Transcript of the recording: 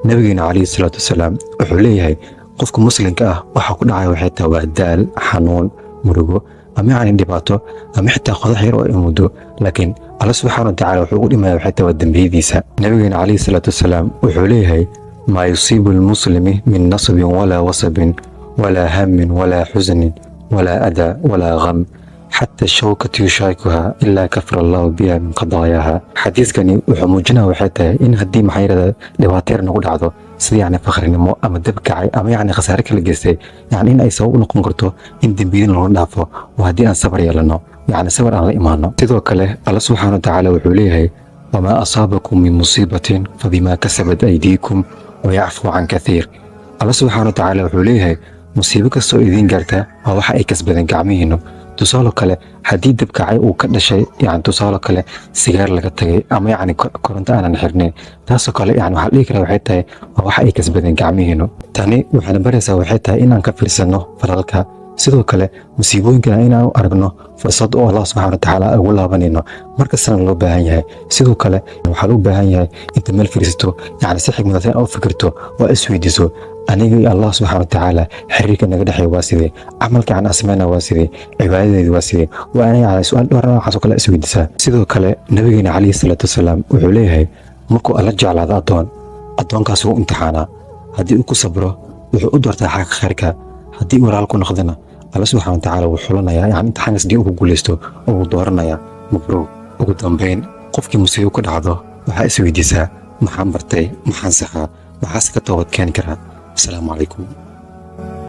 Nabigeena calayhi salaatu wasalaam wuxuu leeyahay, qofka muslimka ah waxa ku dhacaya waxay tahay waa daal, xanuun, murugo ama yacni dhibaato ama xitaa qodax yar oo ay muddo, laakiin Alla subxaana watacaala wuxuu ugu dhimaya waxay tahay waa dembiyadiisa. Nabigeena calayhi salaatu wasalaam wuxuu leeyahay: ما يصيب المسلم من نصب ولا وصب ولا هم ولا حزن ولا أذى ولا غم، حتى الشوكة يشاكها، إلا كفر الله بها من خطاياها. Xadiiskani wuxuu muujinaya waxay tahay in haddii, maxaa yidhahda, dhibaato yar nagu dhacdo, sida yacni fakhrinimo ama dab kacay ama yacni khasaare kala geystay, yacni in ay sabab u noqon karto in dembiyadin loola dhaafo, oo haddii aan sabar yeelano, yacni sabar aan la imaano. Sidoo kale Alla subxaana watacaala wuxuu leeyahay: وما أصابكم من مصيبة فبما كسبت أيديكم ويعفو عن كثير. Alla subxaana watacaala wuxuu leeyahay, musiibo kastoo idiin gaarta waa waxa ay kasbadeen gacmihiinu. Tusaalo kale, haddii dabkacay uu ka dhashay, yani tusaalo kale, sigaar laga tagay ama yacni koronto aanan xirnayn, taasoo kale yani waxaa la dhihi karaa waxay tahay waa waxa ay kasbadeen gacmihiinu. Tani waxayna baraysaa waxay tahay inaan ka fiirsano falalka. Sidoo kale musiibooyinkana inaan u aragno fursad oo Allah subxaana watacaala ugu laabanayno markastana loo baahan yahay. Sidoo kale waxaa loo baahan yahay inta meel fadhiisato, yacni si xigmadatan u fikirto oo isweydiiso: aniga iyo Allah subxaana watacaala xiriirka naga dhexeeya waa sidee? Camalka aan sameynaa waa sidee? Cibaadadeedu waa sidee? Waa ina yani su-aal dhowr noocaas oo kale isweydiisaa. Sidoo kale nabigeena calayhi salaatu wasalaam wuxuu leeyahay, markuu Alla jeclaado addoon, addoonkaas wuu imtixaanaa. Haddii uu ku sabro, wuxuu u doortaa xagga khayrka. Haddii uu walaal ku noqdana, Alla subxaana watacaala wuu xulanayaa, yani imtixaankaas haddii uu ku guuleysto oo wuu dooranayaa. Mabruuq. Ugu dambeyn, qofkii musiibo ku dhacdo waxaa isweydiisaa: maxaan bartay? Maxaan saxaa? Maxaase ka toobad keeni karaa? Asalaamu calaykum.